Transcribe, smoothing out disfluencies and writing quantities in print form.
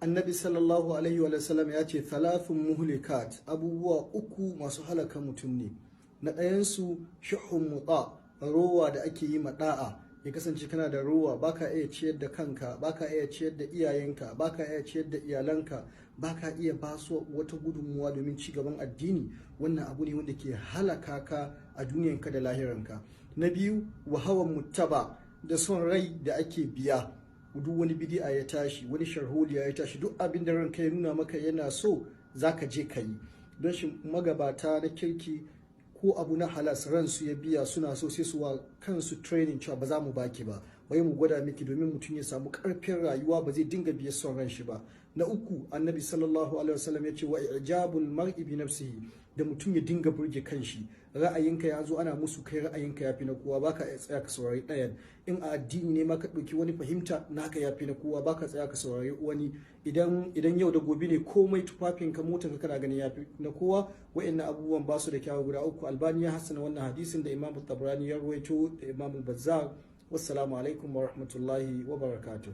Annabi sallallahu alaihi wa sallam ya ce thalathun muhlikat, abubuwa uku masu halaka mutum ne. Na ɗayansu shuhun mutsa, rowa da ake yi ma da'a. Ya kasance kana da rowa, baka iya ciyar da kanka, baka iya ciyar da iyayenka, baka iya ciyar da iyalanka, baka iya ba su wata gudunmuwa domin ci gaban addini. Wannan abu ne wanda ke halaka ka a duniyanka da lahiranka. Na biyu, wa hawan muttaba, da son rai da ake biya. Duk wani bidi'a ya tashi, wani sharholiya ya tashi, duk abin da ranka ya nuna maka yana so, zaka je ka yi. Don shi magabata na kirki, ko abu na halas ransu ya biya suna so, sai su wa kansu training cewa ba za mu baki ba, bai mu gwada miki, domin mutum ya samu karfin rayuwa, ba zai dinga biye son ran shi ba. Na uku, Annabi sallallahu alaihi wasallam ya ce wa ijabul mar'i bi nafsihi, da mutum ya dinga burge kanshi. Ra'ayinka ya zo ana musu, kai ra'ayinka ya fi na kowa, baka iya tsaya ka saurari ɗayan. In a addini ne ma ka ɗauki wani fahimta, naka ya fi na kowa, baka tsaya ka saurari wani. Idan yau da gobe ne, komai, tufafinka, motarka, kana ganin ya fi na kowa. Wa'annan abubuwan ba su da kyawu guda uku. Albani ya hassana wannan hadisin da Imam Tabrani ya rawaito da Imam Bazzar. Wassalamu alaikum wa rahmatullahi wa barakatuh.